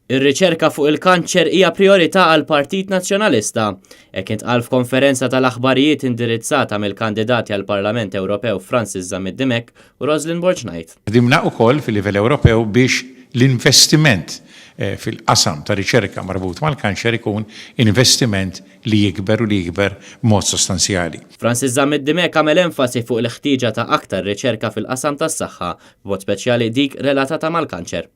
Ir-riċerka fuq il-kanċer hija prijorità għall-Partit Nazzjonalista. Hekk intqal f'konferenza tal-aħbarijiet indirizzata mill-kandidati għall-Parlament Ewropew Francis Zammit Dimech u Roslyn Borg Knight. Ħdimna ukoll fil-livell Ewropew biex l-investiment fil-qasam ta' riċerka marbut mal-kanċer ikun investiment li jikber u li jikber b'mod sostanzjali. Francis Zammit Dimech għamel enfasi fuq il-ħtieġa ta' aktar riċerka fil-qasam tas-saħħa, b'mod speċjali dik relatata mal-kanċer.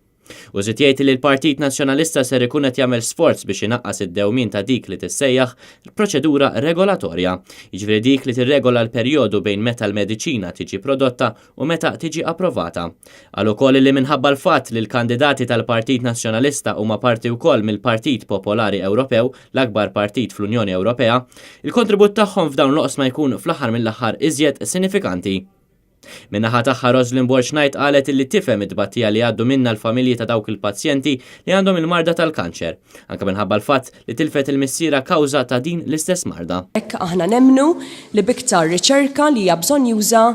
U żied jgħid li l-Partit Nazzjonalista ser ikun qed jagħmel sforz biex inaqqas id-dewmien ta' dik li tissejjaħ proċedura regolatorja, jiġifieri dik li tirregola l-perjodu bejn meta l-mediċina tiġi prodotta u meta tiġi approvata. Qal ukoll li minħabba l-fatt li l-kandidati tal-Partit Nazzjonalista huma parti wkoll mill-Partit Popolari Ewropew, l-akbar partit fl-Unjoni Ewropea, il-kontribut tagħhom f'dawn l-oqsma jkun fl-aħħar mill-aħħar iżjed sinifikanti. Min-naħa tagħha Roslyn Borg Knight qalet illi tifhem it-tbatija li jgħaddu minnha l-familji ta' dawk il-pazjenti li għandhom il-marda tal-kanċer, anke minħabba l-fatt li tilfet il-missierha kawża ta' din l-istess marda. Hekk aħna nemmnu li b'iktar riċerka li hija bżonnjuża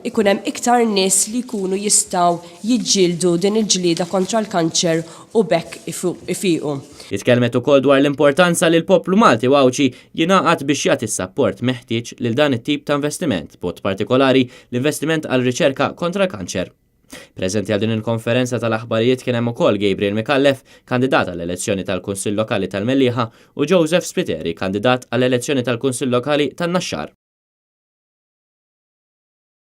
ikun hemm iktar nies li jkunu jistgħu jiġġieldu din il-ġlieda kontra l-kanċer u b'hekk ifiqu. Hi tkellmet ukoll dwar l-importanza li l-poplu Malti u Għawdxi jingħaqad biex jagħti s-sapport meħtieġ lil dan it-tip ta' investiment, b'mod partikolari l-investiment għal riċerka kontra l-kanċer. Preżenti għal din il-konferenza tal-aħbarijiet kien hemm ukoll Gabriel Micallef, kandidat għall-elezzjoni tal-Kunsill Lokali tal-Mellieħa, u Joseph Spiteri, kandidat għall-elezzjoni tal-Kunsill Lokali tan-Naxxar.